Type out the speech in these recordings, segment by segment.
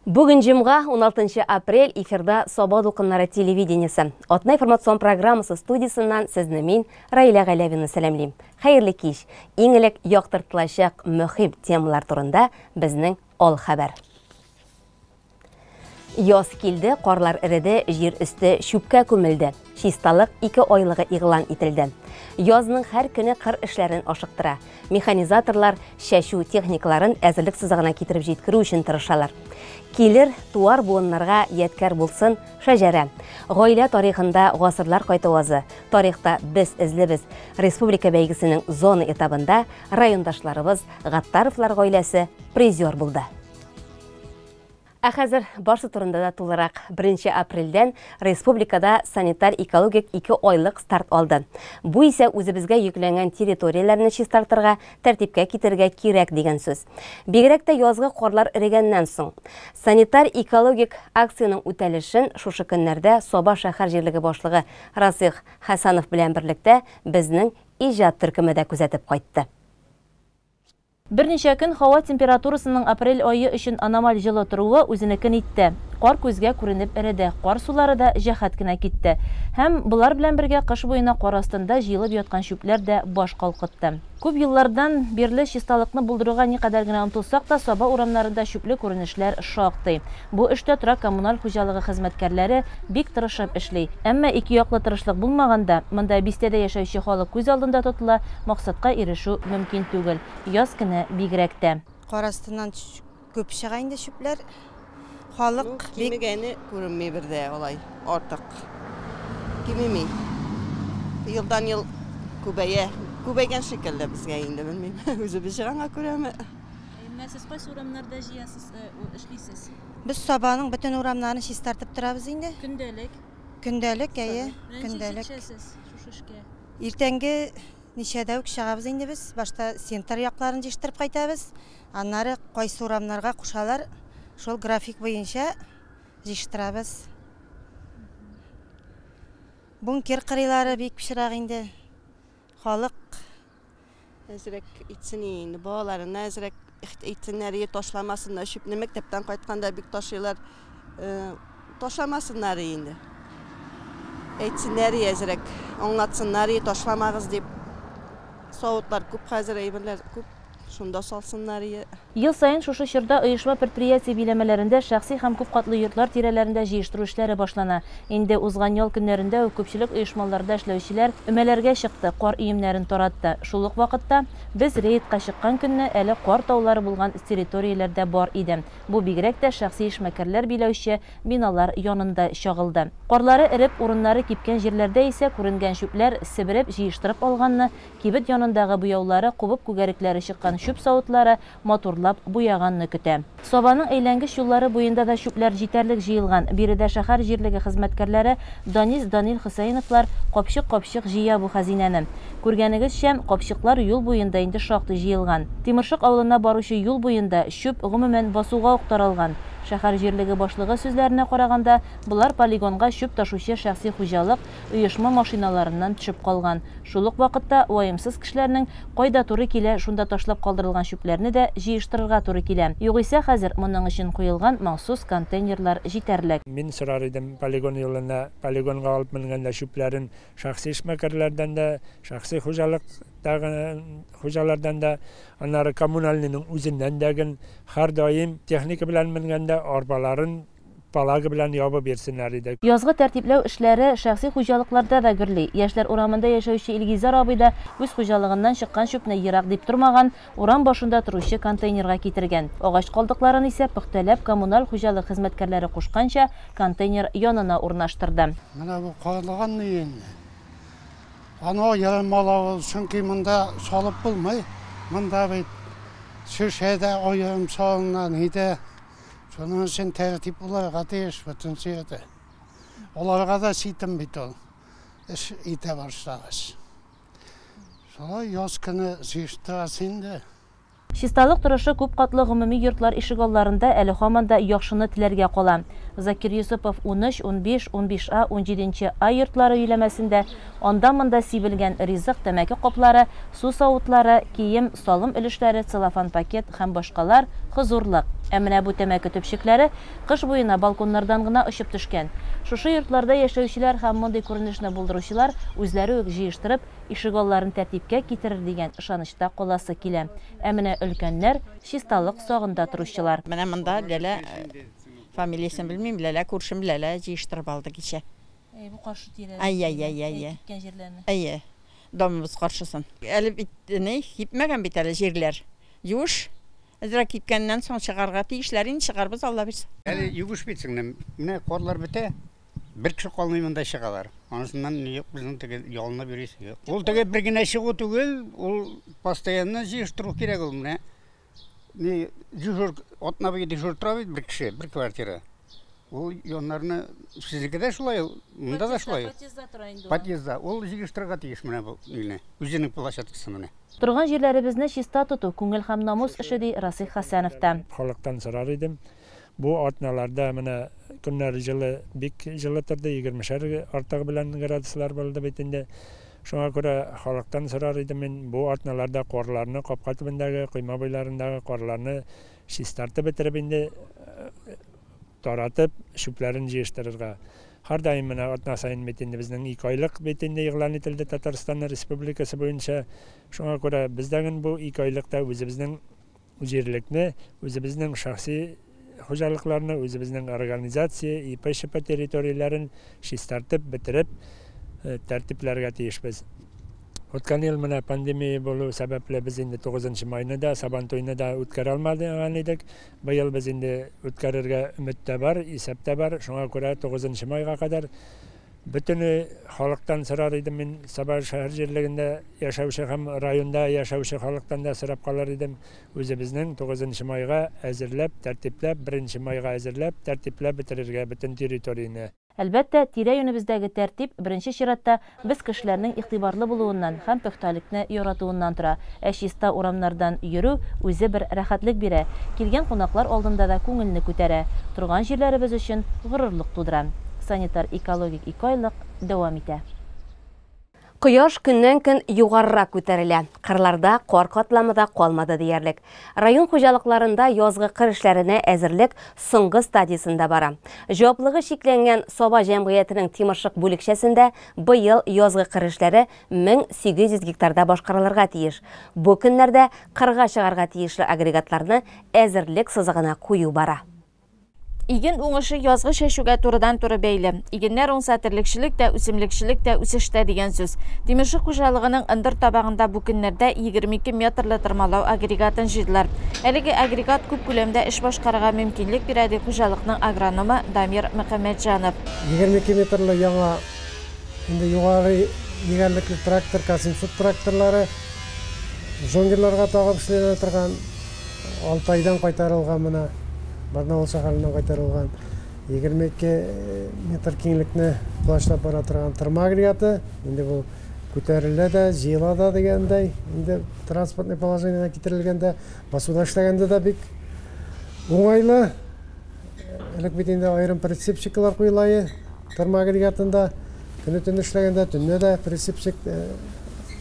Бүген җомга, 16 апрель, эфирда Саба дулкыннары телевидениесе. Атна информацион программасы студиясеннән сезне мин, Раилә Галәвина сәламлим. Хәерле кич. Иң элек яктыртылачак мөһим темалар турында безнең ал хәбәр. Яз килде, карлар эреде, җир өсте чүпкә күмелде. Чисталык ике айлыгы игълан ителде. Язның һәр көне кыр эшләрен ашыктыра. Механизаторлар чәчү техникаларын әзерлек сызыгына китереп җиткерү өчен тырышалар. Килер, туар буыннарга ядкәр булсын шәҗәрә. Гаилә тарихында гасырлар кайтавазы, тарихта без эзлебез. Республика бәйгесенең зона этабында райондашларыбыз Гаттаровлар гаиләсе призер булды. Ә хәзер барсы турында да тулырак. 1 апрельдән республикада санитар-экологик ике айлык старт алды. Бу исә үзебезгә йөкләнгән территорияләрне чистартырга, тәртипкә китерергә кирәк дигән сүз. Бигрәк тә язгы карлар эрегәннән соң. Санитар-экологик акциянең үтәлешен шушы көннәрдә Саба шәһәр җирлеге башлыгы Расих Хәсанов белән берлектә безнең иҗат төркеме дә күзәтеп кайтты. Берничә көн һава температурасының апрель ае өчен аномаль җылы торуы үзенекен итте. Кар күзгә күренеп эреде, кар сулары да җәһәт кенә китте. Һәм болар белән бергә кыш буена кар астында җыелып яткан чүпләр дә баш калкытты. Күп еллардан бирле чисталыкны булдыруга никадәр генә омтылсак та, Саба урамнарында чүпле күренешләр шактый. Бу эштә торак коммуналь хуҗалыгы хезмәткәрләре бик тырышып эшли. Әмма ике яклы тырышлык булмаганда, монда бистәдә яшәүче халык күз алдында тотыла, максатка ирешү мөмкин түгел. Яз көне бигрәк тә. Кар астыннан күп чыга инде чүпләр. Халык бик кимегәне күренми бер дә алай артык. Кимеми. Елдан ел күбәя. Күбәйгән шикелле безгә инде, белмим. Үзебез җыйганга күрәме? Менә сез кайсы урамнарда җыясыз, эшлисез? Без Сабаның бөтен урамнарын чистартып торабыз инде. Көндәлек. Көндәлек, әйе, көндәлек. Шушы эшкә? Иртәнге ничәдә үк чыгабыз инде без. Башта центр якларын җыештырып кайтабыз. Аннары кайсы урамнарга кушалар, шул график буенча җыештырабыз. Бункер кырыйлары бик пычрак инде. Халык әзрәк итсен инде, балаларына әзрәк итсеннәр, ташламасыннар. Чүпне мәктәптән кайтканда бик ташыйлар. Ташламасыннар инде. Әйтсеннәр әзрәк, аңлатсыннар, ташламагыз дип. Савытлар күп хәзер, әйберләр күп, шунда салсыннар. Ел саен шушы чорда оешма предприятие биләмәләрендә шәхси һәм күп катлы йортлар тирәләрендә җыештыру эшләре башлана. Инде узган ял көннәрендә үк күпчелек оешмаларда эшләүчеләр өмәләргә чыкты, кар өемнәрен таратты. Шул ук вакытта без рейдка чыккан көнне әле кар таулары булган территорияләрдә бар иде. Бу бигрәк тә шәхси эшмәкәрләр биләүче биналар янында чагылды. Карлары эреп, урыннары кипкән җирләрдә исә күренгән чүпләр себереп, җыештырып алганны, кибет янындагы буяулары, кубып күгәрекләре чыккан чүп савытлары матурлап буяганны көтә. Сабаның әйләнгеч юллары буенда да чүпләр җитәрлек җыелган. Биредә шәһәр җирлеге хезмәткәрләре Данис, Данил Хөсәеновлар капчык-капчык җыя бу хәзинәне. Күргәнегезчә, капчыклар юл буенда инде шактый җыелган. Тимершык авылына баручы юл буенда чүп гомумән басуга ук таралган. Шәһәр җирлеге башлыгы сүзләренә караганда, болар полигонга чүп ташучы шәхси хуҗалык оешма машиналарыннан төшеп калган. Шул ук вакытта ваемсыз кешеләрнең кайда туры килә, шунда ташлап калдырылган чүпләрне дә җыештырырга туры килә. Югыйсә хәзер моның өчен куелган махсус контейнерлар җитәрлек. Мин сорар идем полигон юлына, полигонга алып менгәндә чүпләрен шәхси эшмәкәрләрдән дә, шәхси хуҗалыктагы хуҗалардан да, аннары коммунальныйның үзеннән дә ген һәр даим техника белән менгәндә арбаларын палагы белән ябып бирсеннәр иде. Язгы тәртипләү эшләре шәхси хуҗалыкларда да гөрли. Яшьләр урамында яшәүче Илгизәр абый да үз хуҗалыгыннан чыккан чүпне ерак дип тормаган, урам башында торучы контейнерга китергән. Агач калдыкларын исә пөхтәләп коммуналь хуҗалык хезмәткәрләре кушканча контейнер янына урнаштырды. Менә бу карлыган ни инде? Аны аерым алабыз, чөнки монда салып булмый. Монда бит шешә дә аерым салына, ни дә. Шуның өчен тәртип булырга тиеш бөтен җирдә. Аларга да читен бит ул эш итә башлагач. Шулай яз көне җыештырасы инде. Чисталык торышы күп катлы гомуми йортлар ишегалларында әле һаман да яхшыны теләргә кала. Закир Юсупов 13, 15, 15А, 17 А йортлары өйләмәсендә анда-монда сибелгән ризык, тәмәке каплары, су савытлары, кием, салым өлешләре, целлофан пакет һәм башкалар хозурлык. Ә менә бу тәмәке төпчекләре кыш буена балконнардан гына очып төшкән. Шушы йортларда яшәүчеләр һәм мондый күренешне булдыручылар үзләре үк җыештырып, ишегалларын тәртипкә китерер дигән ышанычта каласы килә. Ә менә өлкәннәр, чисталык сагында торучылар. Менә монда Ләлә, фамилиясен белмим, Ләлә күршем Ләлә җыештырып алды кичә. Әй, бу каршы тирә. Әй-әй-әй-әй. Кипкән җирләрне. Әйе, домыбыз каршысын. Әле бит ни, кипмәгән бит әле җирләр. Юеш. Әзрәк кипкәннән соң чыгарга тиешләр инде, чыгарбыз, Алла бирсә. Әле юеш бит, сеңлем. Менә карлар бетә, бер кеше калмый монда чыгалар. Анысыннан юк, безнең теге ялынып йөрисе юк. Ул теге бер генә чыгу түгел, ул постоянно җыештыру кирәк ул менә. Ни дежур, атна буе дежур тора бит бер кеше, бер квартира. Ул яннарны сезнеке дә шулай, монда да шулай. Подъездда тора инде ул. Подъездда. Ул җыештырырга тиеш менә бу өйне, үзенең площадкасын менә. Торган җирләребезне чиста тоту күңел һәм намус эше, ди Расих Хәсәнов та. Халыктан сорар идем. Бу атналарда менә көннәр җылы, бик җылы торды, 20-шәр артыгы белән градуслар булды бит инде. Шуңа күрә халыктан сорар идем мин, бу атналарда карларны, капка төбендәге, койма буйларындагы карларны чистартып бетереп инде таратып, чүпләрен җыештырырга. Һәрдаим менә атна саен бит инде безнең 2 айлык бит инде игълан ителде Татарстан Республикасы буенча. Шуңа күрә без дә бу 2 айлыкта үзебезнең җирлекне, үзебезнең шәхси хуҗалыкларны, үзебезнең организация, ИП-ШП территорияләрен чистартып бетереп тәртипләргә тиешбез. Үткән ел менә пандемия булу сәбәпле без инде 9 майны да, Сабантуйны да үткәрә алмадык идек. Быел без инде үткәрергә өмет тә бар, исәп тә бар. Шуңа күрә 9 майга кадәр бөтен халыктан сорар идем мин, Саба шәһәр җирлегендә яшәүче һәм районда яшәүче халыктан да сорап калыр идем. Үзебезнең 9 майга әзерләп, тәртипләп, 1 майга әзерләп, тәртипләп бетерергә бөтен территорияне. Әлбәттә, тирә-юнебездәге тәртип беренче чиратта без кешеләрнең игътибарлы булуыннан һәм пөхтәлекне яратуыннан тора. Ә чиста урамнардан йөрү үзе бер рәхәтлек бирә. Килгән кунаклар алдында да күңелне күтәрә. Торган җирләребез өчен горурлык тудыра. Санитар экологик 2 айлык дәвам итә. Кояш көннән-көн югарырак күтәрелә. Кырларда кар катламы да калмады диярлек. Район хуҗалыкларында язгы кыр эшләренә әзерлек соңгы стадиясендә бара. Җаваплылыгы чикләнгән Саба җәмгыятенең Тимершык бүлекчәсендә быел язгы кыр эшләре 1800 гектарда башкарылырга тиеш. Бу көннәрдә кырга чыгарга тиешле агрегатларны әзерлек сызыгына кую бара. Иген уңышы язгы чәчүгә турыдан-туры бәйле. Игеннәр уңса терлекчелек тә, үсемлекчелек тә үсештә дигән сүз. Тимершык хуҗалыгының ындыр табагында бу көннәрдә 22 метрлы тырмалау агрегатын җыйдылар. Әлеге агрегат күп күләмдә эш башкарырга мөмкинлек бирә, ди хуҗалыкның агрономы Дамир Мөхәммәтҗанов. 22 метрлы яңа инде югары егәрлекле трактор, К-700 тракторлары жонгерларга тагып эшләнә торган Алтайдан кайтарылган менә Барнаул шәһәреннән кайтарылган 22 метр киңлекне колачлап бара торган тырма агрегаты. Инде бу күтәрелә дә, җыела да дигәндәй, инде транспортный положениегә китерелгәндә, басуда эшләгәндә дә бик уңайлы. Элек бит инде аерым прицепщиклар куела тырма агрегатында. Көне-төн эшләгәндә, төнлә дә прицепщик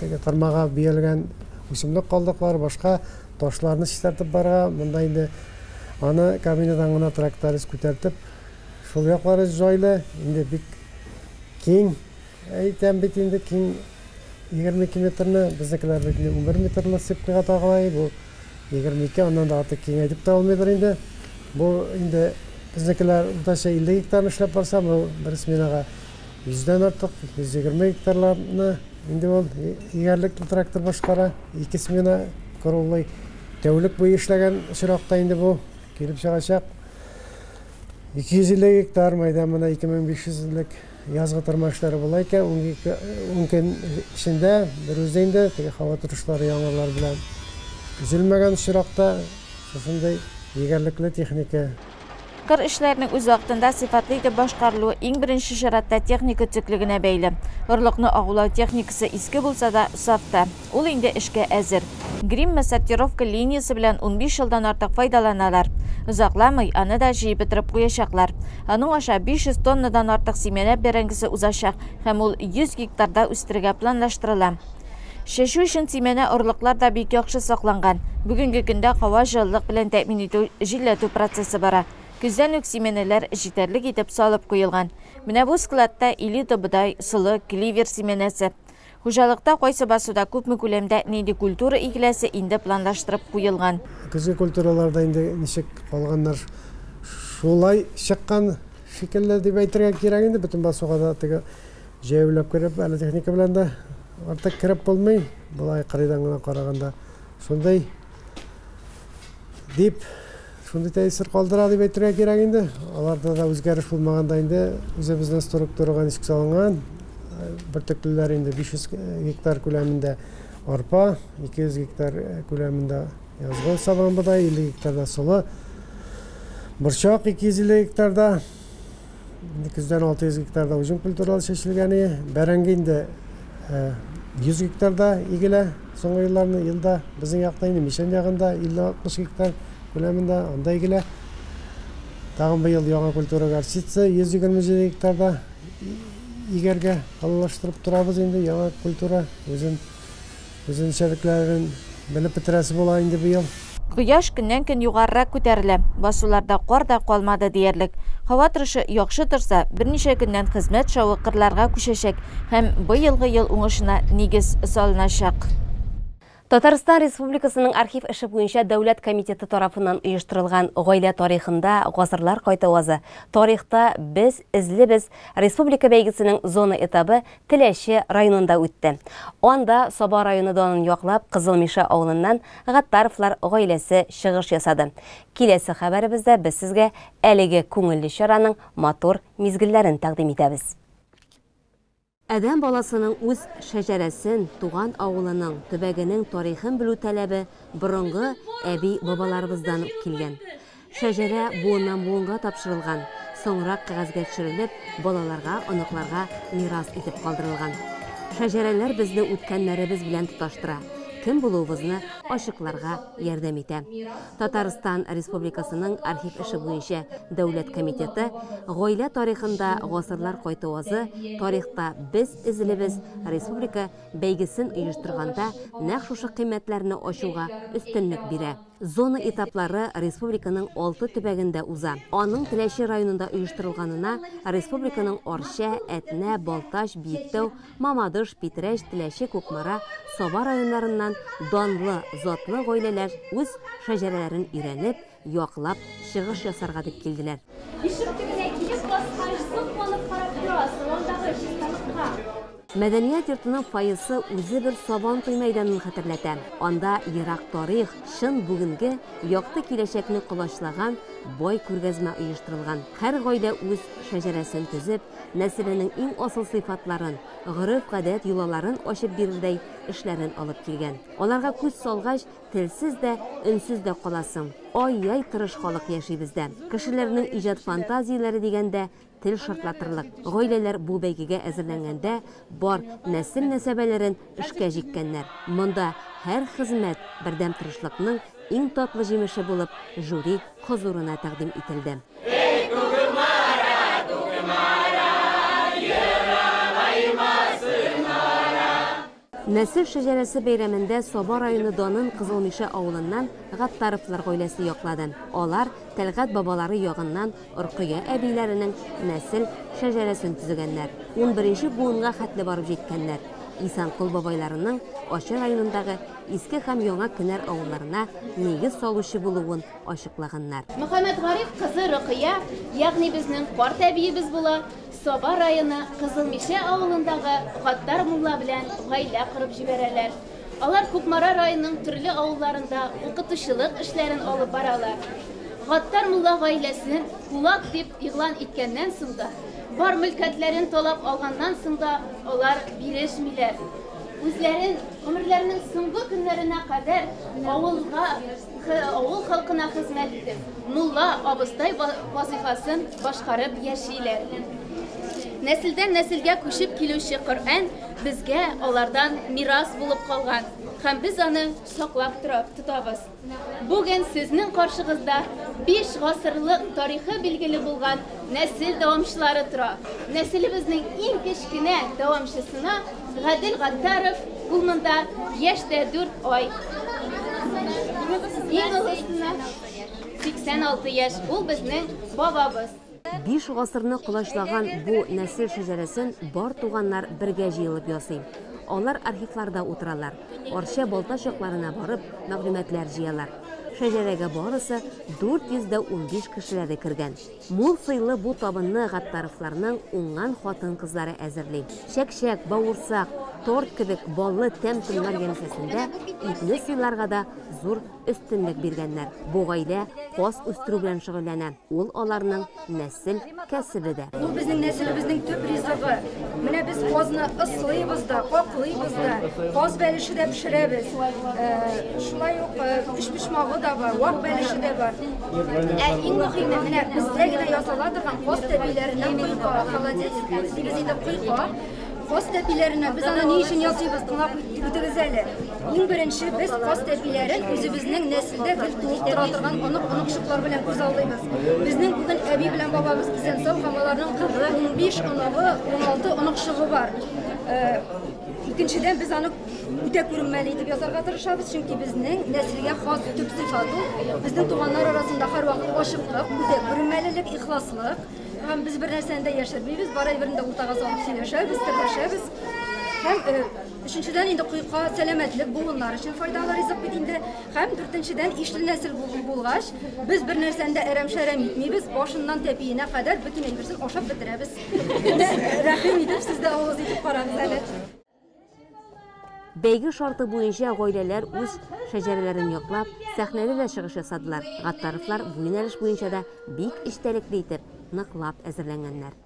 теге тырмага бөялгән үсемлек калдыклары, башка ташларны чистартып барырга, монда инде аны кабинадан гына тракторист күтәртеп, шул яклары җайлы, инде бик киң, әйтәм бит инде киң 22 метрны, безнекеләр бит инде 11 метрлы сепкага тагыла, бу 22, аннан да артык киңәйтеп тә алмыйдыр инде. Бу инде безнекеләр уртача 50 гектарны эшләп барса, бу бер сменага 100-дән артык, 120 гектарларны инде ул егәрлекле трактор башкара, 2 смена круглый тәүлек буе эшләгән очракта инде бу килеп чыгачак. 250 гектар майдан менә 2500 еллык язгы тырма эшләре була икән, 10 көн эчендә бер үзе инде теге һава торышлары яңгырлар белән өзелмәгән очракта шушындый егәрлекле техника. Кыр эшләренең үз вакытында сыйфатлы итеп башкарылуы иң беренче чиратта техника төзеклегенә бәйле. Орлыкны агулау техникасы иске булса да сафта. Ул инде эшкә әзер. Гримма сортировка линиясе белән 15 елдан артык файдаланалар. Озакламый аны да җыеп бетереп куячаклар. Аның аша 500 тоннадан артык симәнә бәрәңгесе узачак һәм ул 100 гектарда үстерергә планлаштырыла. Чәчү өчен симәнә орлыклар да бик яхшы сакланган. Бүгенге көндә һава җылылык белән тәэмин итү, җилләтү процессы бара. Көздән үк симәнәләр җитәрлек итеп салып куелган. Менә бу складта элита бодай, солы, кливер симәнәсе. Хуҗалыкта кайсы басуда күпме күләмдә нинди культура игеләсе инде планлаштырып куелган. Көзге культуралар да инде ничек калганнар шулай чыккан шикелле дип әйтергә кирәк инде. Бөтен басуга да теге җәяүләп кереп, әле техника белән дә артык кереп булмый. Болай кырыйдан гына караганда шундый дип, шундый тәэсир калдыра дип әйтергә кирәк инде. Аларда да үзгәреш булмаганда инде үзебезнең структурага ничек салынган бөртеклеләр инде 500 гектар күләмендә арпа, 200 гектар күләмендә язгы сабан бодай, 50 гектарда солы, борчак 250 гектарда, көздән 600 гектарда уҗым культуралы чәчелгән, бәрәңге инде 100 гектарда игелә соңгы елларны, елда безнең якта инде Мишән ягында 50-60 гектар күләмендә анда игелә. Тагын быел яңа культура горчица 127 гектарда игәргә планлаштырып торабыз инде. Яңа культура үзен үзенчәлекләрен белеп бетерәсе була инде быел. Кояш көннән-көн югарырак күтәрелә. Басуларда кар да калмады диярлек. Һава торышы яхшы торса, берничә көннән хезмәт шавы кырларга күчәчәк һәм быелгы ел уңышына нигез салыначак. Татарстан Республикасының архив эше буенча дәүләт комитеты тарафыннан оештырылган гаилә тарихында гасырлар кайтавазы, тарихта без эзлебез республика бәйгесенең зона этабы Теләче районында үтте. Анда Саба районы данын яклап Кызыл Мишә авылыннан Гаттаровлар гаиләсе чыгыш ясады. Киләсе хәбәребездә без сезгә әлеге күңелле чараның матур мизгелләрен тәкъдим итәбез. Адәм баласының үз шәҗәрәсен, туган авылының, төбәгенең тарихын белү таләбе борынгы әби-бабаларыбыздан ук килгән. Шәҗәрә буыннан буынга тапшырылган, соңрак кәгазьгә төшерелеп, балаларга, оныкларга мирас итеп калдырылган. Шәҗәрәләр безне үткәннәребез белән тоташтыра, кем булуыбызны ачыкларга ярдәм итә. Татарстан Республикасының архив эше буенча дәүләт комитеты гаилә тарихында гасырлар кайтавазы, тарихта без эзлебез республика бәйгесен оештырганда нәкъ шушы кыйммәтләрне ачуга өстенлек бирә. Зона этаплары республиканың 6 төбәгендә уза. Аның Теләче районында оештырылганына республиканың Арча, Әтнә, Балтач, Биектау, Мамадыш, Питрәч, Теләче, Кукмара, Саба районнарыннан данлы, затлы гаиләләр үз шәҗәрәләрен өйрәнеп, яклап чыгыш ясарга дип килделәр. Ишек төбенә килеп баскач, сокланып карап торасың андагы чисталыкка. Мәдәният йортының фойесы үзе бер Сабан туй мәйданын хәтерләтә. Анда ерак тарих, чын бүгенге, якты киләчәкне колачлаган бай күргәзмә оештырылган. Һәр гаилә үз шәҗәрәсен төзеп, нәселенең иң асыл сыйфатларын, гореф-гадәт йолаларын ачып бирердәй эшләрен алып килгән. Аларга күз салгач, телсез дә, өнсез дә каласың. Ай-яй тырыш халык яши бездә. Кешеләрнең иҗат фантазияләре дигәндә тел шартлатырлык. Гаиләләр бу бәйгегә әзерләнгәндә бар нәсел нәсәбәләрен эшкә җиккәннәр. Монда һәр хезмәт бердәм тырышлыкның иң татлы җимеше булып жюри хозурына тәкъдим ителде. Нәсел шәҗәрәсе бәйрәмендә Саба районы данын Кызыл Мишә авылыннан Гаттаровлар гаиләсе яклады. Алар Тәлгать бабалары ягыннан Оркыя әбиләренең нәсел шәҗәрәсен төзегәннәр. 11 буынга хәтле барып җиткәннәр. Исанкул бабайларының Ачы районындагы Иске һәм Яңа Кенәр авылларына нигез салучы булуын ачыклаганнар. Мөхәммәт Гариф кызы Рокыя, ягъни безнең карт әбиебез була, Саба районы Кызыл Мишә авылындагы Гаттар мулла белән гаилә корып җибәрәләр. Алар Кукмара районының төрле авылларында укытучылык эшләрен алып баралар. Гаттар мулла гаиләсен кулак дип игълан иткәннән соң да, бар мөлкәтләрен талап алганнан соң да алар бирешмиләр. Үзләрен гомерләренең соңгы көннәренә кадәр авылга, авыл халкына хезмәт итеп, мулла абыстай вазифасын башкарып яшиләр. Нәселдән нәселгә күчеп килүче Коръән безгә алардан мирас булып калган һәм без аны саклап тотабыз. Бүген сезнең каршыгызда 5 гасырлык тарихы билгеле булган нәсел дәвамчылары тора. Нәселебезнең иң кечкенә дәвамчысына Гадел Гаттаров, ул монда яшьтә 4 ай. Иң олысына 86 яшь. Ул безнең бабабыз. 5 гасырны колачлаган бу нәсел шәҗәрәсен бар туганнар бергә җыелып ясый. Алар архивларда утыралар. Арча Балтач якларына барып, мәгълүматлар җыялар. Шәҗәрәгә барысы 415 кешеләре кергән. Мул сыйлы бу табынны Гаттаровларның уңган хатын-кызлары әзерли. Чәк-чәк, бавырсак, торт кебек баллы тәм-томнар янәшәсендә итне сыйларга да зур өстенлек биргәннәр. Бу гаилә каз үстерү белән шөгыльләнә. Ул аларның нәсел кәсебе дә. Ул безнең нәселебезнең төп ризыгы. Менә без казны ыслыйбыз да, каклыйбыз да, каз бәлеше дә пешерәбез. Шулай ук өчпочмагы да бар, вак бәлеше дә бар. Ә иң мөһиме, менә бездә генә ясала торган каз тәпиләреннән койка, холодец дибез инде, койка. Каз тәпиләренә без аны ни өчен ясыйбыз, тыңлап үтегез әле. Иң беренче без каз тәпиләрен үзебезнең нәселдә гел туып тора торган онык-оныкчыклар белән күзаллыйбыз. Безнең бүген әби белән бабабыз исән-сау һәм аларның 15 оныгы, 16 оныкчыгы бар. Икенчедән, без аны үтә күренмәле итеп ясарга тырышабыз, чөнки безнең нәселгә хас төп сыйфат ул. Безнең туганнар арасында һәрвакыт ачыклык, үтә күренмәлелек, ихласлык. Һәм без бер нәрсәне дә яшермибез, бар әйберне дә уртага салып сөйләшәбез, серләшәбез. Һәм өченчедән инде койка сәламәтлек, буыннар өчен файдалы ризык бит инде. Һәм дүртенчедән, ишле нәсел булгач, без бер нәрсәне дә әрәм-шәрәм итмибез, башыннан тәпиенә кадәр бөтен әйберсен ашап бетерәбез. Рәхим итеп, сез дә авыз итеп карагыз әле. Бәйге шарты буенча гаиләләр үз шәҗәрәләрен яклап, сәхнәдә дә чыгыш ясадылар. Гаттаровлар бу юнәлеш буенча да бик эчтәлекле итеп, ныклап әзерләнгәннәр.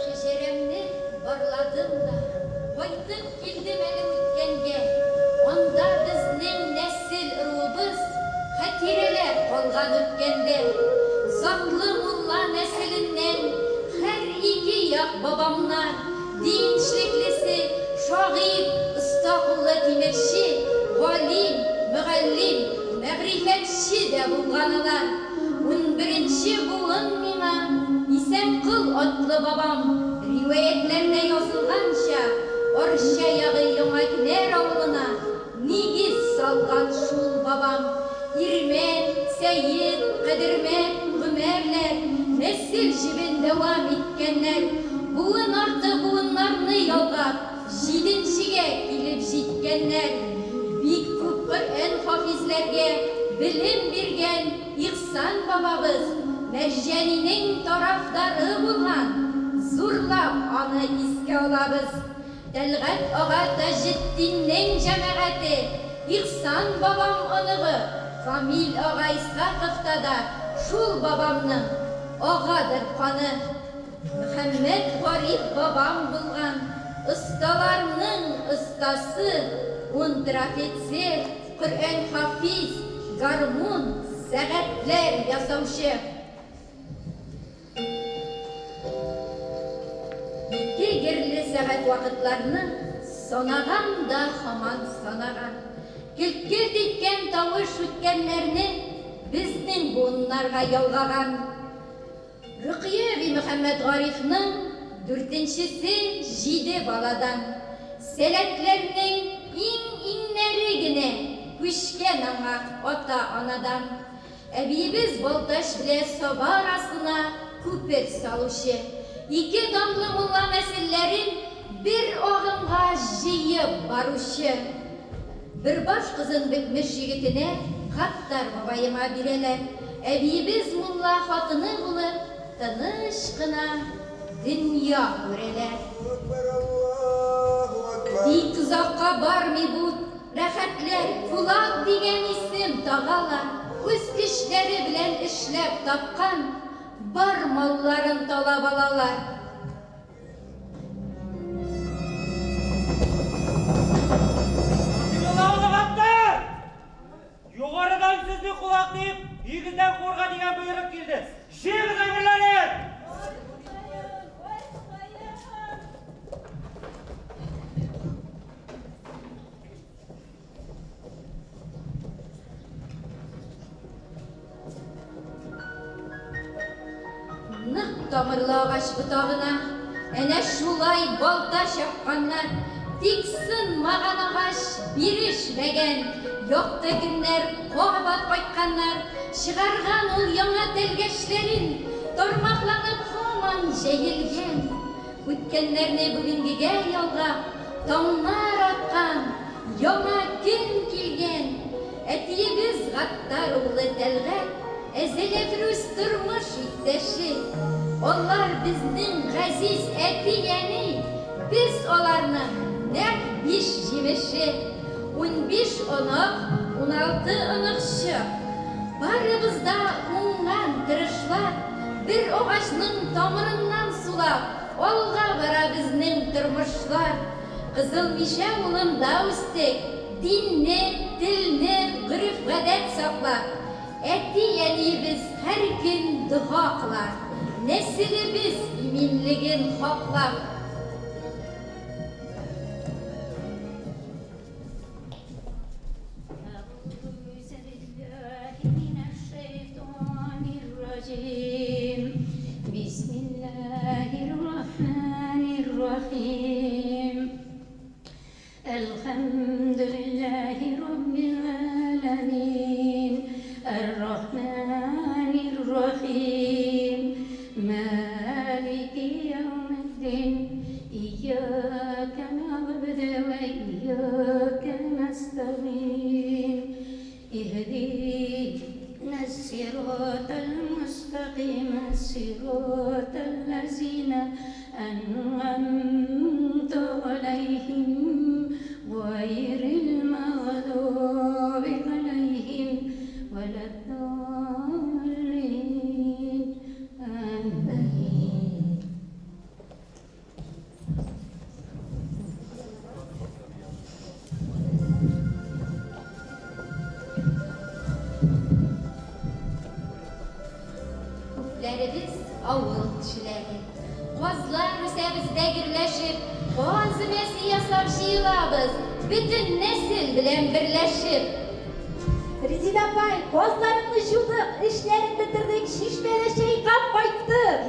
Шәҗәрәмне барладым да, кайтып килдем әле үткәнгә. Анда безнең нәсел ыруыбыз хатирәләр калган үткәндә. Затлы мулла нәселеннән һәр ике як бабамнар, дин эшлеклесе, шагыйрь, оста куллы тимерче, галим, мөгаллим, мәгърифәтче дә булган алар. 11нче буын миңа Исәнкол атлы бабам, риваятләрдә язылганча, Арча ягы Яңа Кенәр авылына нигез салган шул бабам. Ирмән, Сәет, Кадермәт, Гомәрләр нәсел җебен дәвам иткәннәр. Буын арты буыннарны ялгап, җиденчегә килеп җиткәннәр. Бик күп Коръән хафизләргә белем биргән Ихсан бабабыз Мәрҗәнинең тарафдары булган. Зурлап аны искә алабыз. Тәлгать ага Таҗетдиннең җәмәгате, Ихсан бабам оныгы Камил ага Исхаковта да шул бабамның агадыр каны. Мөхәммәт Гариф бабам булган, осталарның остасы, унтер-офицер, Коръән хафиз, гармун, сәгатьләр ясаучы. Ике герле сәгать вакытларны санаган да һаман санаган. Келт-келт иткән тавыш үткәннәрне безнең буыннарга ялгаган. Рөкыя әби Мөхәммәт Гарифның дүртенчесе җиде баладан. Сәләтләрнең иң-иңнәре генә күчкән аңа ата-анадан. Әбиебез Балтач белән Саба арасына күпер салучы. Ике данлы мулла нәселләрен бер агымга җыеп баручы. Бер баш кызын бетмеш егетенә Гаттар бабаема бирәләр. Әбиебез мулла хатыны булып тыныч кына дөнья күрәләр. Тик озакка бармый бу рәхәтләр, кулак дигән исем тагалар. Үз көчләре белән эшләп тапкан бар малларын талап алалар. Югарыдан сезне кулак дип, өегездән куарга дигән боерык килде. Җыегыз әйберләрен! Нык тамырлы агач ботагына Әнә шулай балта чапканнар. Тик сынмаган агач, бирешмәгән. Якты көннәр кабат кайтканнар. Чыгарган ул яңа тәлгәшләрен, тармакланып һаман җәелгән. Үткәннәрне бүгенгегә ялгап, таңнар аткан, яңа көн килгән. Әтиебез Гаттар углы Тәлгать, Әзәләфрүз тормыш иптәше. Алар безнең газиз әти-әни, без аларның нәкъ биш җимеше. 15 онык, 16 оныкчык. Барыбыз да уңган, тырышлар, бер агачның тамырыннан сулап, алга бара безнең тормышлар. Кызыл Мишә авылында үстек, динне, телне, гореф-гадәт саклап. Әти-әниебез һәр көн дога кыла, нәселебез иминлеген хаклап. Күпләребез авыл кешеләре. Казлар үсәбез дә гөрләшеп, каз өмәсе ясап җыелабыз, бөтен нәсел белән берләшеп. Резеда апай, казларыңны җудык, эшләрен бетердек, чишмәдә чайкап кайттык.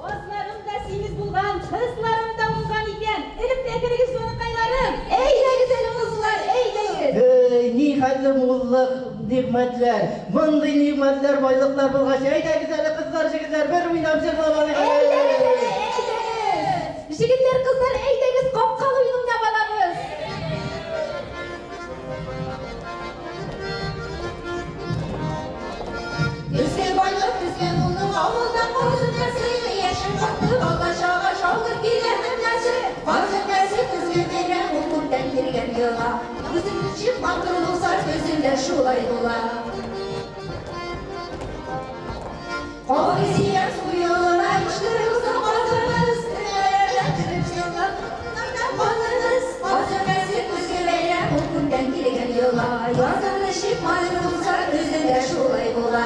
Казларым да симез булган, кызларым да уңган икән. Элеп тә керегез, җаныкайларым. Әйдәгез әле, кызлар, әйдәгез. Эй, ни хәтле муллык, нигъмәтләр. Мондый нигъмәтләр, байлыклар булгач, әйдәгез әле, кызлар, җегетләр, бер уйнап җырлап алыйк әле. Әйдәгез әле, әйдәгез. Җегетләр, кызлар, әйдәгез, капкалы уен уйнап алабыз. Көзге байлык, көзге муллык, авылда каз өмәсе, яшел катты бала-чага шаугыр килә һәммәсе. Каз өмәсе, көзге бәйрәм, ул күптән килгән йола. Үзең ничек матур булса, көзең дә шулай була. Кабыл су юлына иштирелсен казыбыз, өмәләрдә кереп җырлап, казыбыз. Каз өмәсе, көзге бәйрәм, ул күптән килгән йола. Язын ничек матур булса, көзең дә шулай була.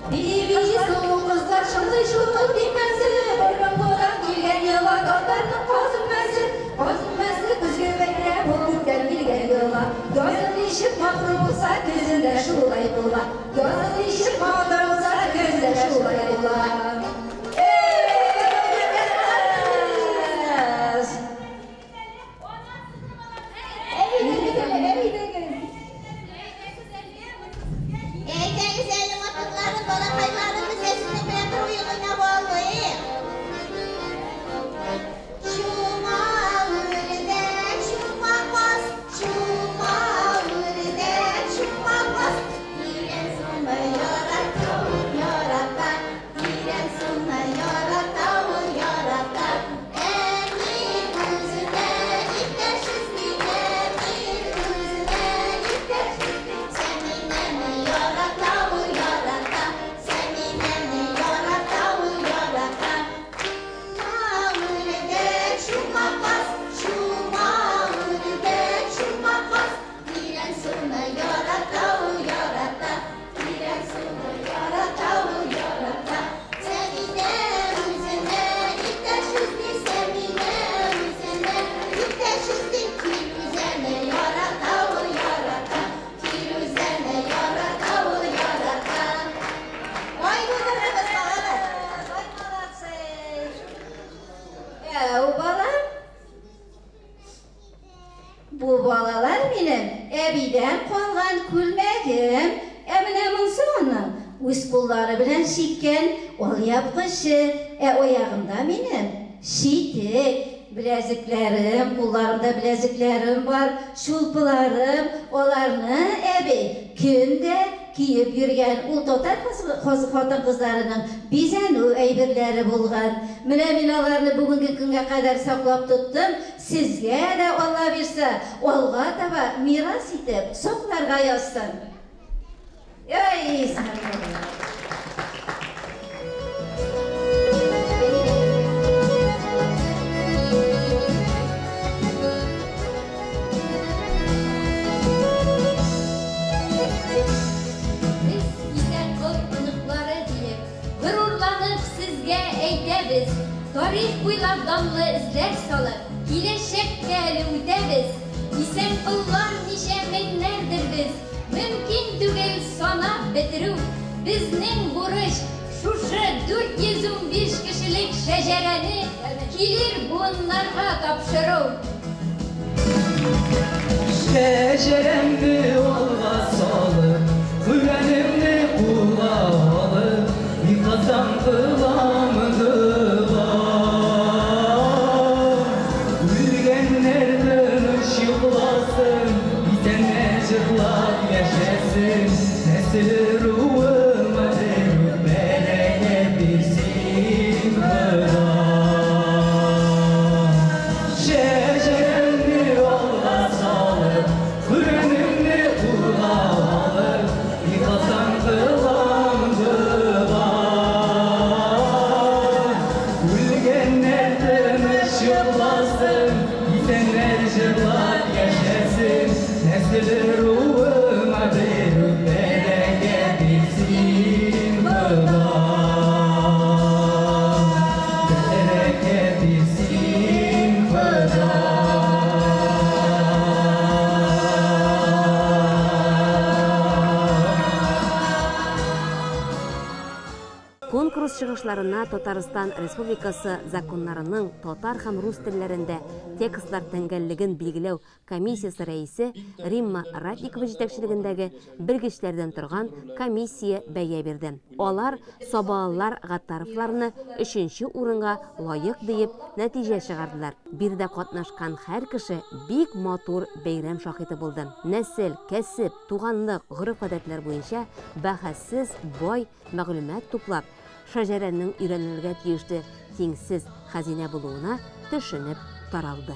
Бии-бии сылу кызлар шылый шуның тимәсе, борынгыдан килгән йола, татарның каз өмәсе. Каз өмәсе, көзге бәйрәм, ул күптән килгән йола. Язын ничек матур булса, көзен дә шулай була. Язын ничек матур булса, көзен дә шулай була. Әйдәгез әле, әйдәгез. Әйдәгез әле, матурларым, балакайларым, без дә сезнең белән бер уен уйнап алыйк. Чума үрдәк, чума каз, чума үрдәк, чума каз. Тирән суны яра Әү, балам. Бу балалар минем әбидән калган күлмәгем. Ә менә монсы аның үз куллары белән чиккән алъяпкычы. Ә аягымда минем читек, беләзекләрем, кулларымда беләзекләрем бар, чулпыларым. Аларны әби көн дә киеп йөргән. Ул татар хатын-кызларының бизәнү әйберләре булган. Менә мин аларны бүгенге көнгә кадәр саклап тоттым. Сезгә дә, Алла бирса, алга таба мирас итеп сакларга язсын. Әй, Без Исәнкол оныклары диеп, горурланып сезгә әйтәбез, тарих буйлап данлы эзләр салып, киләчәккә әле үтәбез. Исәнколлар ничә меңнәрдер без, мөмкин түгел санап бетерү. Безнең бурыч, шушы 415 кешелек шәҗәрәне килер буыннарга тапшыру. Шәҗәрәмне алга салып, Коръәнемне кулга алып, Никасам кылам дога. Үлгәннәр тыныч йокласын, исәннәр җырлап яшәсен, нәсел ыруыма берүк бәрәкәт бирсен Хода. Шәҗәрәмне алга салып, Коръәнемне кулга алып, Никасам кылам дога. Үлгәннәр тыныч йокласын, исәннәр җырлап яшәсен, нәсел ыруыма берүк бәрәкәт бирсен Хода. Бәрәкәт бирсен Хода. Конкурс чыгышларына Татарстан Республикасы законнарының татар һәм рус телләрендә текстлар тәңгәллеген билгеләү комиссиясе рәисе Римма Ратникова җитәкчелегендәге белгечләрдән торган комиссия бәя бирде. Алар сабалылар Гаттаровларны өченче урынга лаек диеп нәтиҗә чыгардылар. Биредә катнашкан һәр кеше бик матур бәйрәм шаһиты булды. Нәсел, кәсеп, туганлык, гореф-гадәтләр буенча бәхәссез бай мәгълүмат туплап, шәҗәрәнең өйрәнелергә тиешле тиңсез хәзинә булуына төшенеп таралды.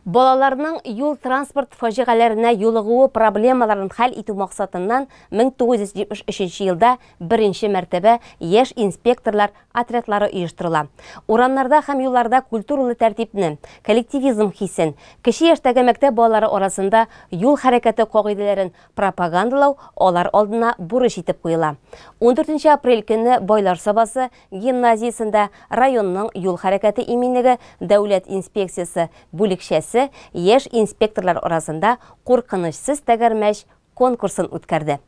Балаларның юл-транспорт фаҗигаләренә юлыгуы проблемаларын хәл итү максатыннан 1973 елда беренче мәртәбә яшь инспекторлар отрядлары оештырыла. Урамнарда һәм юлларда культуралы тәртипне, коллективизм хисен, кече яшьтәге мәктәп балалары арасында юл хәрәкәте кагыйдәләрен пропагандалау алар алдына бурыч итеп куела. 14 апрель көнне Байлар Сабасы гимназиясендә районның юл хәрәкәте иминлеге дәүләт инспекциясе бүлекчәсе яшь инспекторлар арасында куркынычсыз тәгәрмәч конкурсын үткәрде.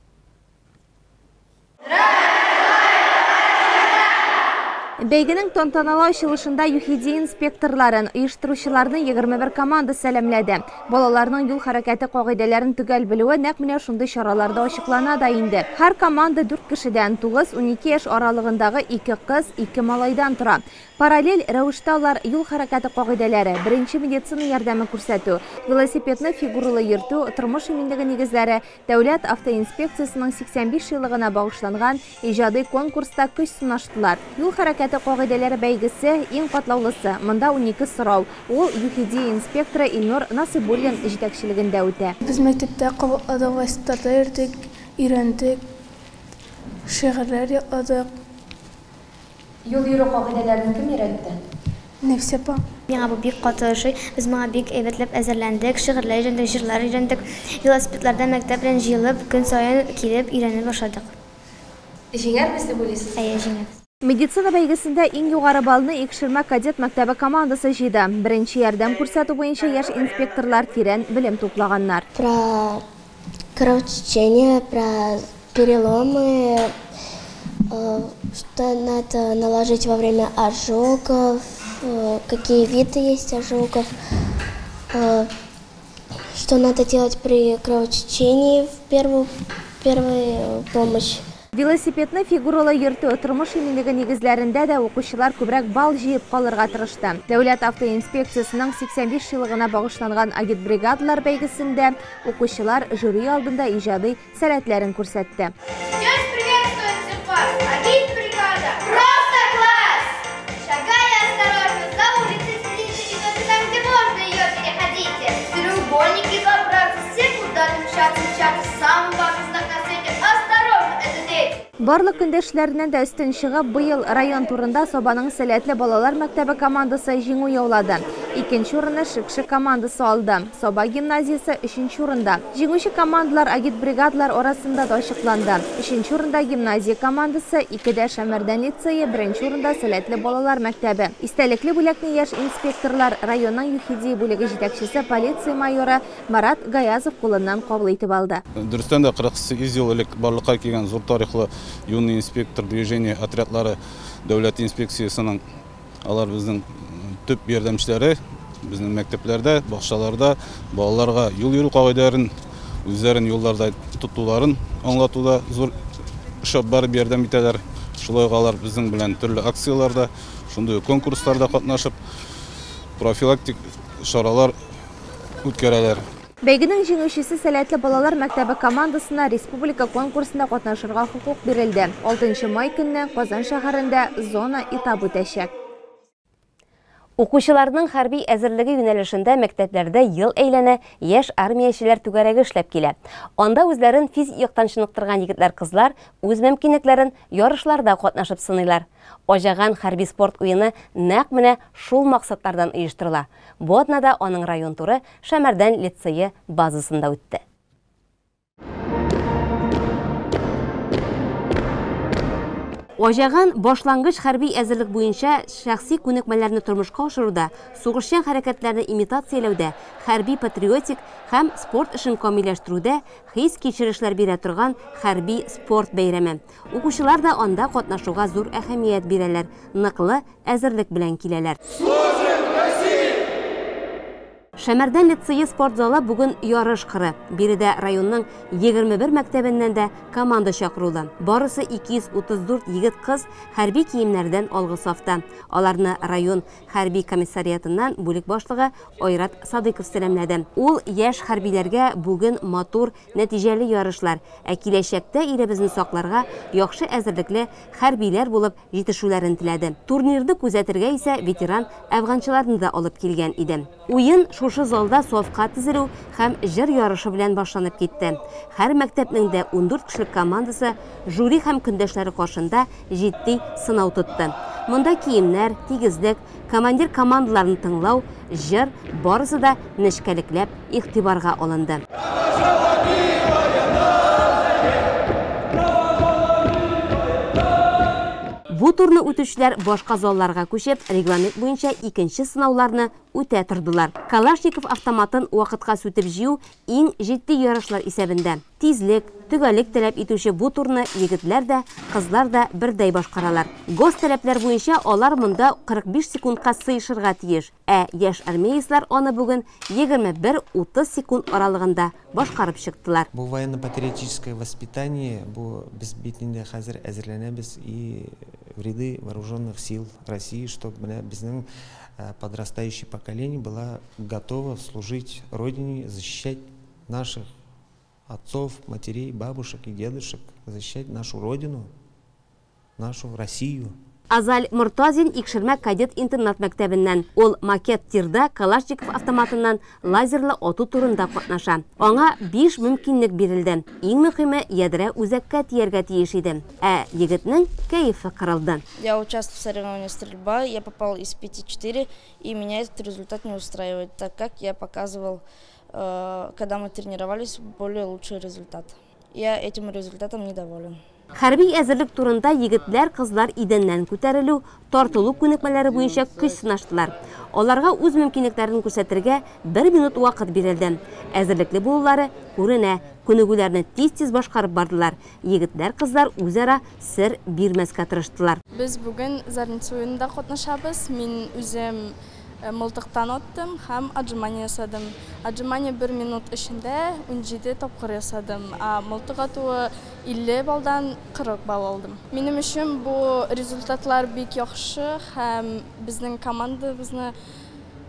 Бәйгенең тантаналы ачылышында ЮХИДИ инспекторларын, оештыручыларны 21 команда сәламләде. Балаларның юл хәрәкәте кагыйдәләрен төгәл белүе нәкъ менә шундый чараларда ачыклана да инде. Һәр команда 4 кешедән, 9-12 яшь аралыгындагы 2 кыз, 2 малайдан тора. Параллель рәвештә алар юл хәрәкәте кагыйдәләре, беренче медицина ярдәме күрсәтү, велосипедны фигуралы йөртү, тормыш иминлеге нигезләре, дәүләт автоинспекциясенең 85 еллыгына багышланган иҗади конкурста көч сынаштылар. Юл хәрәкәте кагыйдәләре бәйгесе иң катлаулысы. Монда 12 сорау. Ул ЮХИДИ инспекторы Илнур Насыйбуллин җитәкчелегендә үтә. Без мәктәптә кабатладык, велосипедларда йөрдек, өйрәндек, шигырьләр ятладык. Юл йөрү кагыйдәләрен кем өйрәтте? Нәфисә апа. Миңа бу бик каты ошый. Без моңа бик әйбәтләп әзерләндек, шигырьләр өйрәндек, җырлар өйрәндек. Велосипедларда мәктәп белән җыелып, көн саен килеп өйрәнә башладык. Җиңәрбез дип уйлыйсыз? Әйе, җиңәрбез. Медицина бәйгесендә иң югары баллны Икшермә кадет мәктәбе командасы җыйды. Беренче ярдәм күрсәтү буенча яшь инспекторлар тирән белем туплаганнар. Про Кровотечение, про переломы, что надо наложить во время ожогов, какие виды есть ожогов, что надо делать при кровотечении в первую помощь. Велосипедны фигуралы йөртү, тормыш иминлеге нигезләрендә дә укучылар күбрәк балл җыеп калырга тырышты. Дәүләт автоинспекциясенең 85 еллыгына багышланган агитбригадалар бәйгесендә укучылар жюри алдында иҗади сәләтләрен күрсәтте. Сейчас приветствует всех вас агитбригада «Просто класс!» Шагая осторожно, за улицей следите, и только там, где можно, ее переходите. Треугольники забраться, все куда-то мчатся, мчатся, самый важный знак на свете. Осторожно, это дети! Барлык көндәшләреннән дә өстен чыгып, быел район турында Сабаның сәләтле балалар мәктәбе командасы җиңү яулады. Икенче урынны Шекше командасы алды. Саба гимназиясе өченче урында. Җиңүче командалар агитбригадалар арасында да ачыкланды. Өченче урында гимназия командасы, икедә Шәмәрдән лицее, беренче урында сәләтле балалар мәктәбе. Истәлекле бүләкне яшь инспекторлар районның ЮХИДИ бүлеге җитәкчесе полиция майоры Марат Гаязов кулыннан кабул итеп алды. Дөрестән дә 48 ел элек барлыкка килгән зур тарихлы юный инспектор движение отрядлары дәүләт инспекциясенең алар безнең төп ярдәмчеләре, безнең мәктәпләрдә, бакчаларда балаларга юл йөрү кагыйдәләрен, үзләрен юлларда тотуларын аңлатуда зур эш алып барып ярдәм итәләр. Шулай ук алар безнең белән төрле акцияләрдә, шундый ук конкурсларда катнашып, профилактик чаралар үткәрәләр. Бәйгенең җиңүчесе сәләтле балалар мәктәбе командасына республика конкурсында катнашырга хокук бирелде. 6 май көнне Казан шәһәрендә зона этабы үтәчәк. Укучыларның хәрби әзерлеге юнәлешендә мәктәпләрдә ел әйләнә яшь армиячеләр түгәрәге эшләп килә. Анда үзләрен физик яктан чыныктырган егетләр-кызлар үз мөмкинлекләрен ярышларда катнашып сыныйлар. Аҗаган хәрби спорт уены нәкъ менә шул максатлардан оештырыла. Бу атнада аның район туры Шәмәрдән лицее базасында үтте. Аҗаган башлангыч хәрби әзерлек буенча шәхси күнекмәләрне тормышка ашыруда, сугышчан хәрәкәтләрне имитацияләүдә, хәрби патриотик һәм спорт эшен камилләштерүдә хис кичерешләр бирә торган хәрби спорт бәйрәме. Укучылар да анда катнашуга зур әһәмият бирәләр, ныклы әзерлек белән киләләр. Шәмәрдән лицее спорт залы бүген ярыш кыры. Биредә районның 21 мәктәбеннән дә команда чакырулы. Барысы 234 егет-кыз хәрби киемнәрдән алгы сафта. Аларны район хәрби комиссариатыннан бүлек башлыгы Айрат Садыков сәламләде. Ул яшь хәрбиләргә бүген матур, нәтиҗәле ярышлар, ә киләчәктә илебезне сакларга яхшы әзерлекле хәрбиләр булып җитешүләрен теләде. Турнирны күзәтергә исә ветеран әфганчыларны да алып килгән иде. Уен шушы залда сафка тезелү һәм җыр ярышы белән башланып китте. Һәр мәктәпнең дә 14 кешелек командасы жюри һәм көндәшләре каршында җитди сынау тотты. Монда киемнәр, тигезлек, командир командаларын тыңлау, җыр барысы да нечкәлекләп игътибарга алынды. Бу турны үтүчеләр башка залларга күчеп, регламент буенча икенче сынауларны үтә тордылар. Калашников автоматын вакытка сүтеп җыю иң җитди ярышлар исәбендә. Тизлек, төгәллек таләп итүче бу турны егетләр дә, кызлар да бердәй башкаралар. ГОСТ таләпләр буенча алар монда 45 секундка сыешырга тиеш, ә яшь армеецлар аны бүген 21-30 секунд аралыгында башкарып чыктылар. Бу военно-патриотическое воспитание, бу без бит инде хәзер әзерләнәбез и в ряды вооруженных сил России, чтобы менә безнең подрастающее поколение было готово служить Родине, защищать наших отцов, матерей, бабушек и дедушек, защищать нашу Родину, нашу Россию. Азаль Мортазин Икшермә кадет интернат мәктәбеннән. Ул макет тирда Калашников автоматыннан лазерлы ату турында катнаша. Аңа 5 мөмкинлек бирелде. Иң мөһиме ядрә үзәккә тияргә тиеш иде. Ә егетнең кәефе кырылды. Я участвовал в соревнованиях стрельба, я попал из 5-4, и меня этот результат не устраивает, так как я показывал, когда мы тренировались, более лучший результат. Я этим результатом недоволен. Хәрби әзерлек турында егетләр, кызлар идәннән күтәрелү, тартылу күнекмәләре буенча көч сынаштылар. Аларга үз мөмкинлекләрен күрсәтергә 1 минут вакыт бирелде. Әзерлекле булулары күренә. Күнегүләрне тиз-тиз башкарып бардылар. Егетләр-кызлар үзара сер бирмәскә тырыштылар. Без бүген Зарница уенында катнашабыз. Мин үзем мылтыктан аттым һәм отжимание ясадым. Отжимание бер минут эчендә 17 тапкыр ясадым, ә мылтык атуы 50 баллдан 40 балл алдым. Минем өчен бу результатлар бик яхшы һәм безнең командабызны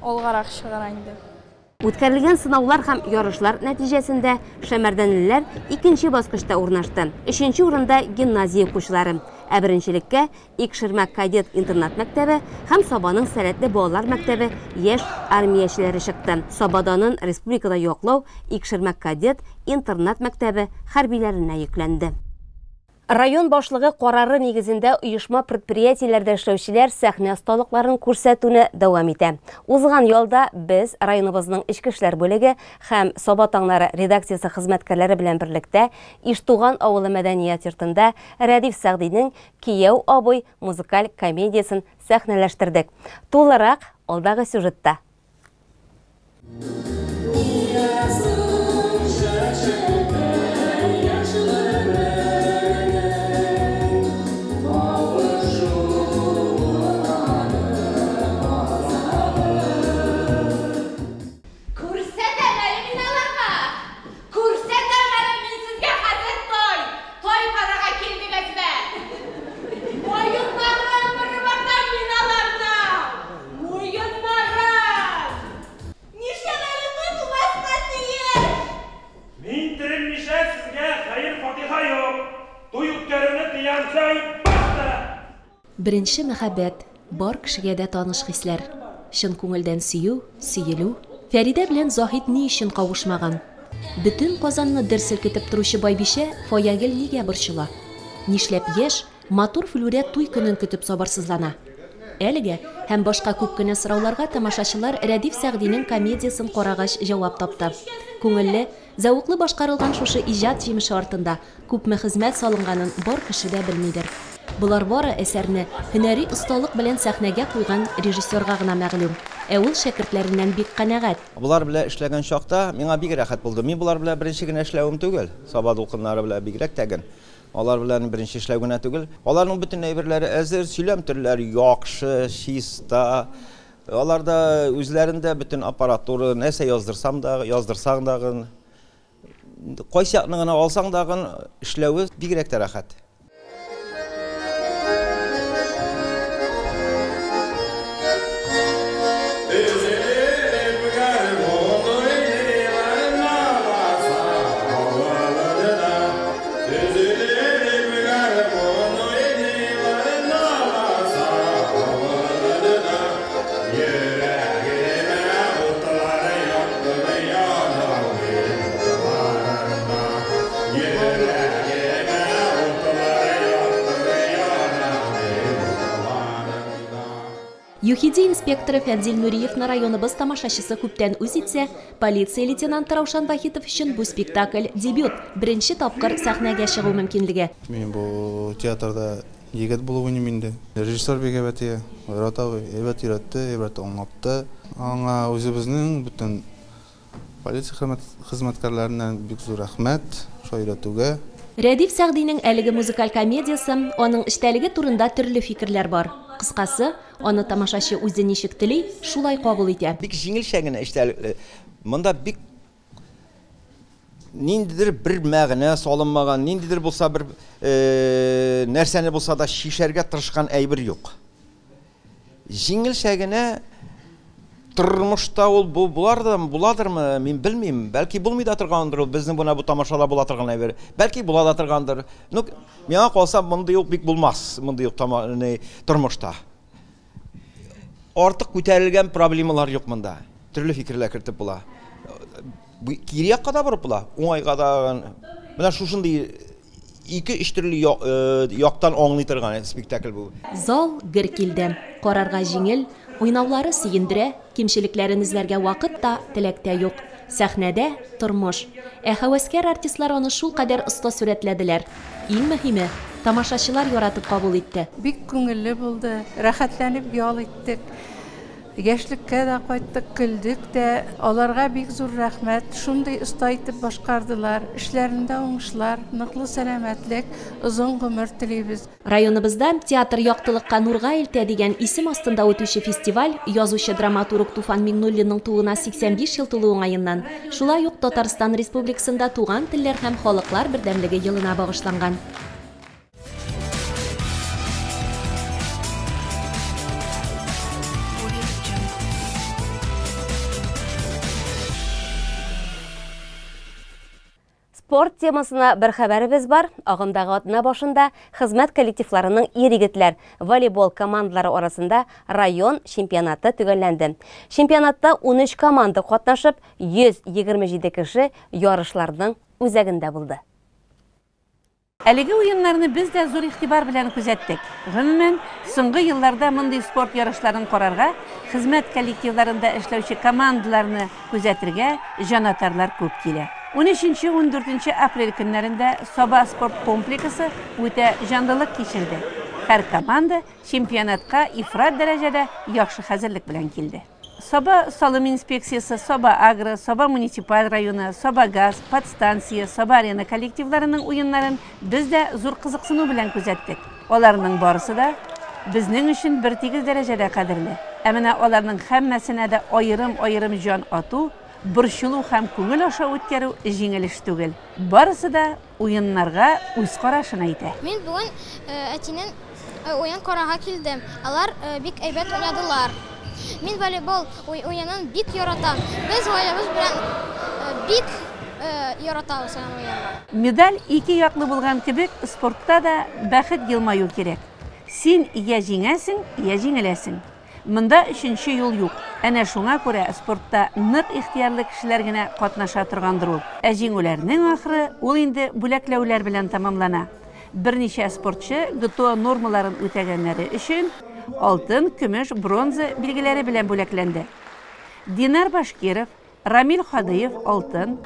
алгарак чыгара инде. Үткәрелгән сынаулар һәм ярышлар нәтиҗәсендә шәмәрдәнлеләр икенче баскычта урнашты. Өченче урында гимназия укучылары. Ә беренчелеккә Икшермә кадет интернат мәктәбе һәм Сабаның сәләтле балалар мәктәбе яшь армиячеләре чыкты. Саба данын республикада яклау Икшермә кадет интернат мәктәбе хәрбиләренә йөкләнде. Район башлыгы карары нигезендә оешма-предприятиеләрдә эшләүчеләр сәхнә осталыкларын күрсәтүне дәвам итә. Узган ялда без районыбызның эчке эшләр бүлеге һәм Саба таңнары редакциясе хезмәткәрләре белән берлектә Иштуган авылы мәдәният йортында Рәдиф Сәгъдинең Кияү абый музыкаль комедиясен сәхнәләштердек. Тулырак алдагы сюжетта. Күрсәтәм әле мин аларга! Күрсәтәм әле мин сезгә хәзер тай! Тай карарга килдегезме? Муеннарын борып атам мин аларның! Муеннарын! Нишләп әле туй булмаска тиеш? Мин терелмичә сезгә хәер-фатиха юк! Туй үткәрүне тыям, җай, басты! Беренче мәхәббәт, бар кешегә дә таныш хисләр. Чын күңелдән сөю, сөелү. Фәридә белән Заһид ни өчен кавышмаган? Бөтен Казанны дер селкетеп торучы байбичә Фаягөл нигә борчыла? Нишләп яшь, матур Флүрә туй көнен көтеп сабырсызлана? Әлегә һәм башка күп кенә сорауларга тамашачылар Рәдиф Сәгъдинең комедиясен карагач җавап тапты. Күңелле, зәвыклы башкарылган шушы иҗат җимеше артында күпме хезмәт салынганын бар кеше дә белмидер. Болар бары әсәрне һөнәри осталык белән сәхнәгә куйган режиссерга гына мәгълүм. Ә ул шәкертләреннән бик канәгать. Болар белән эшләгән чакта миңа бик рәхәт булды. Мин болар белән беренче генә эшләвем түгел, Саба дулкыннары белән бигрәк тә ген. Алар белән беренче эшләү генә түгел. Аларның бөтен әйберләре әзер, сөйләм төрләре яхшы, чиста. Аларда үзләрендә бөтен аппаратура, нәрсә яздырсам да, яздырсаң дагын, кайсы якны гына алсаң дагын, эшләве бигрәк тә рәхәт. ЮХИДИ инспекторы Фәнзил Нуриевны районыбыз тамашачысы күптән үз итсә, полиция лейтенанты Раушан Вахитов өчен бу спектакль дебют, беренче тапкыр сәхнәгә чыгу мөмкинлеге. Мин бу театрда егет булып уйныйм инде. Режиссер бик әйбәт ие, Айрат абый әйбәт өйрәтте, әйбәт аңлатты. Аңа үзебезнең бөтен полиция хезмәткәрләреннән бик зур рәхмәт, шулай өйрәтүгә. Рәдиф Сәгъдинең әлеге музыкаль комедиясе, аның эчтәлеге турында төрле фикерләр бар. Кыскасы, аны тамашачы үзе ничек тели, шулай кабул итә. Бик җиңелчә генә эчтәлекле. Монда бик ниндидер бер мәгънә салынмаган, ниндидер булса бер нәрсәне булса да чишәргә тырышкан әйбер юк. Җиңелчә генә тормышта ул бу булардыр, буладырмы, мин белмим. Бәлки булмый да торгандыр ул, безнең бына бу тамашада була торган әйбер. Бәлки була да торгандыр. Ну, миңа калса, мондый ук бик булмас, мондый ук тормышта. Артык күтәрелгән проблемалар юк монда. Төрле фикерләр кертеп була. Кире якка да борып була, уңайга да. Менә шушындый ике-өч төрле яктан аңлый торган спектакль бу. Зал гер килде. Карарга җиңел, уйнаулары сөендерә, кимчелекләрен эзләргә вакыт та, теләк тә юк. Сәхнәдә тормыш. Ә һәвәскәр артистлар аны шулкадәр оста сурәтләделәр. Иң мөһиме, тамашачылар яратып кабул итте. Бик күңелле булды, рәхәтләнеп ял иттек. Яшьлеккә дә кайттык, көлдек тә. Аларга бик зур рәхмәт. Шундый оста итеп башкардылар. Эшләрендә уңышлар, ныклы сәламәтлек, озын гомер телибез. Районыбызда Театр яктылыкка, нурга илтә дигән исем астында үтүче фестиваль язучы-драматург Туфан Миңнуллинның тууына 85 ел тулу уңаеннан, шулай ук Татарстан Республикасында Туган телләр һәм халыклар бердәмлеге елына багышланган. Спорт темасына бер хәбәребез бар. Агымдагы атна башында хезмәт коллективларының ир-егетләр волейбол командалары арасында район чемпионаты төгәлләнде. Чемпионатта 13 команда катнашып, 127 кеше ярышларның үзәгендә булды. Әлеге уеннарны без дә зур игътибар белән күзәттек. Гомумән, соңгы елларда мондый спорт ярышларын карарга, хезмәт коллективларында эшләүче командаларны күзәтергә җанатарлар күп килә. 13-14 апрель көннәрендә Саба спорт комплексы үтә җанлылык кичерде. Һәр команда чемпионатка ифрат дәрәҗәдә яхшы хәзерлек белән килде. Саба салым инспекциясе, Саба агро, Саба муниципаль районы, Саба газ, подстанция, Саба арена коллективларының уеннарын без дә зур кызыксыну белән күзәттек. Аларның барысы да безнең өчен бертигез дәрәҗәдә кадерле. Ә менә аларның һәммәсенә дә аерым-аерым җан ату, борчылу һәм күңел аша үткәрү җиңел эш түгел. Барысы да уеннарга үз карашын әйтә. Мин бүген әтинең уен карарга килдем. Алар бик әйбәт уйнадылар. Мин волейбол уенын бик яратам. Без гаиләбез белән бик яратабыз аны уйнарга. Медаль ике яклы булган кебек, спортта да бәхет елмаю кирәк. Син я җиңәсең, я җиңеләсең. Монда өченче юл юк. Әнә шуңа күрә спортта нык ихтыярлы кешеләр генә катнаша торгандыр ул. Ә җиңүләрнең ахыры ул инде бүләкләүләр белән тәмамлана. Берничә спортчы ГТО нормаларын үтәгәннәре өчен алтын, көмеш, бронза билгеләре белән бүләкләнде. Динар Башкиров, Рамил Хадыев алтын,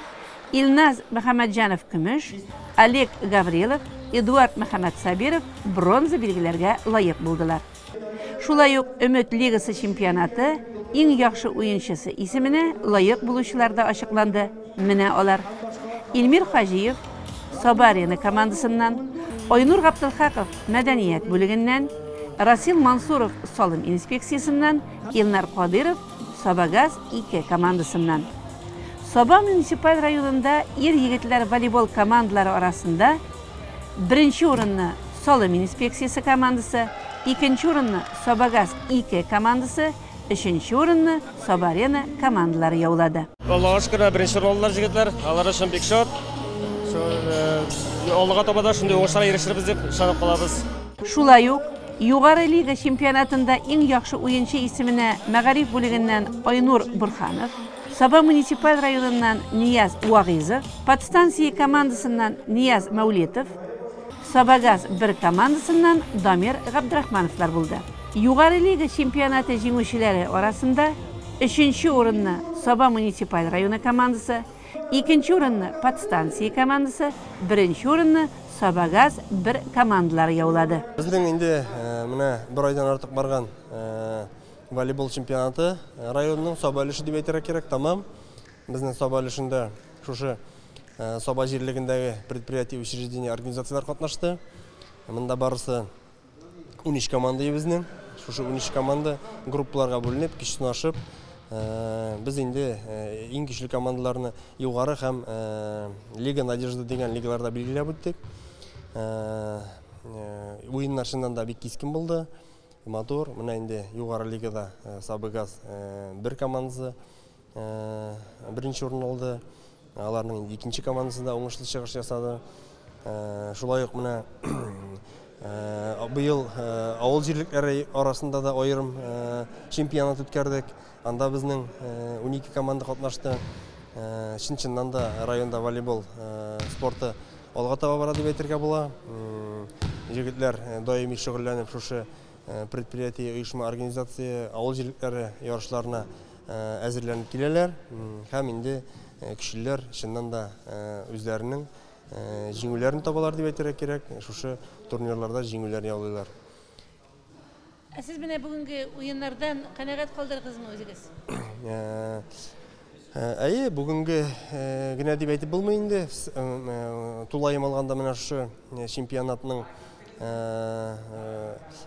Илназ Мөхәммәтҗанов көмеш, Олег Гаврилов, Эдуард Мөхәммәтсабиров бронза билгеләргә лаек булдылар. Шулай ук Өмет лигасы чемпионаты иң яхшы уенчысы исеменә лаек булучылар да ачыкланды. Менә алар: Илмир Хаҗиев, Саба Арена командасыннан, Айнур Габделхаков мәдәният бүлегеннән, Расил Мансуров салым инспекциясеннән, Илнар Кадыров Сабагаз 2 командасыннан. Саба муниципаль районында ир-егетләр волейбол командалары арасында беренче урынны салым инспекциясе командасы, икенче урынны Сабагаз 2 командасы, өченче урынны Саба Арена командалары яулады. Аллага шөкер, беренче урын алдылар егетләр. Алар өчен бик шат. Аллага таба да шундый уңышларга ирешербез дип ышанып калабыз. Шулай ук Югары лига чемпионатында иң яхшы уенчы исеменә мәгариф бүлегеннән Айнур Бурханов, Саба муниципаль районыннан Нияз Вагизов, подстанция командасыннан Нияз Мәүлетов, Сабагаз 1 командасыннан Дамир Габдрахмановлар булды. Югары лига чемпионаты җиңүчеләре арасында өченче урынны Саба муниципаль районы командасы, икенче урынны подстанция командасы, беренче урынны Сабагаз 1 командалары яулады. Безнең инде менә бер айдан артык барган волейбол чемпионаты районның Саба өлеше дип әйтергә кирәк, тамам. Безнең Саба өлешендә шушы Саба җирлегендәге предприятие, учреждение, организацияләр катнашты. Монда барысы 13 команда безнең. Шушы 13 команда группаларга бүленеп, көч сынашып, без инде иң көчле командаларны югары һәм Лига Надежды дигән лигаларда билгеләп үттек. Уеннар чыннан да бик кискен булды. Матур. Менә инде югары лигада Сабыгаз бер командасы беренче урын алды. Аларның инде икенче командасы да уңышлы чыгыш ясады. Шулай ук менә быел авыл җирлекләре арасында да аерым чемпионат үткәрдек. Анда безнең 12 команда катнашты. Чын-чыннан да районда волейбол спорты алга таба бара дип әйтергә була. Егетләр даими шөгыльләнеп шушы предприятие, оешма, организация, авыл җирлекләре ярышларына әзерләнеп киләләр. Һәм инде көчлеләр чыннан да үзләренең җиңүләрен табалар дип әйтергә кирәк. Шушы турнирларда җиңүләр яулыйлар. Ә сез менә бүгенге уеннардан канәгать калдырыгызмы үзегез? Әйе, бүгенге генә дип әйтеп булмый инде. Тулаем алганда менә шушы чемпионатның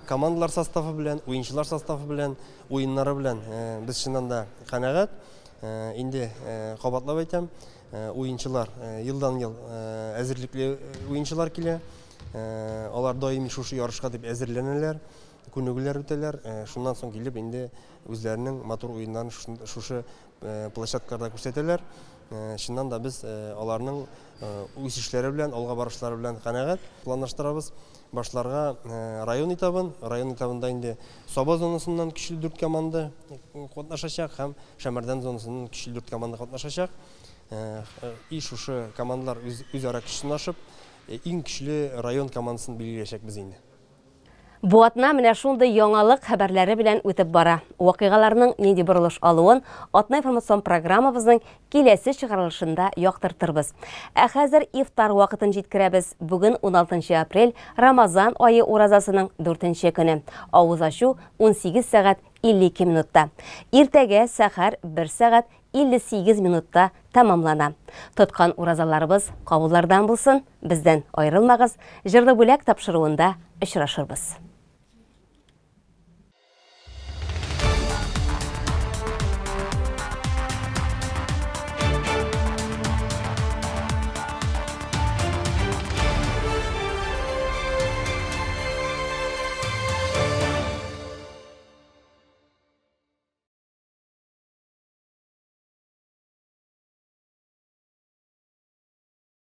командалар составы белән, уенчылар составы белән, уеннары белән без чыннан да канәгать. Инде кабатлап әйтәм, уенчылар елдан-ел әзерлекле уенчылар килә. Алар даими шушы ярышка дип әзерләнәләр, күнегүләр үтәләр. Шуннан соң килеп инде үзләренең матур уеннарын шушы площадкаларда күрсәтәләр. Чыннан да без аларның үсешләре белән, алга барышлары белән канәгать. Планлаштырабыз башларга район этабын. Район этабында инде Саба зонасыннан көчле 4 команда катнашачак һәм Шәмәрдән зонасыннан көчле 4 команда катнашачак. И шушы командалар үзара көч сынашып, иң көчле район командасын билгеләячәкбез инде. Бу атна менә шундый яңалык хәбәрләре белән үтеп бара. Вакыйгаларның нинди борылыш алуын атна информацион программабызның киләсе чыгарылышында яктыртырбыз. Ә хәзер ифтар вакытын җиткерәбез. Бүген 16 апрель, Рамазан ае уразасының 4 көне. Авыз ачу 18 сәгать 52 минутта. Иртәгә сәхәр 1 сәгать 58 минутта тәмамлана. Тоткан уразаларыбыз кабуллардан булсын, бездән аерылмагыз. Җырлы бүләк тапшыруында очрашырбыз.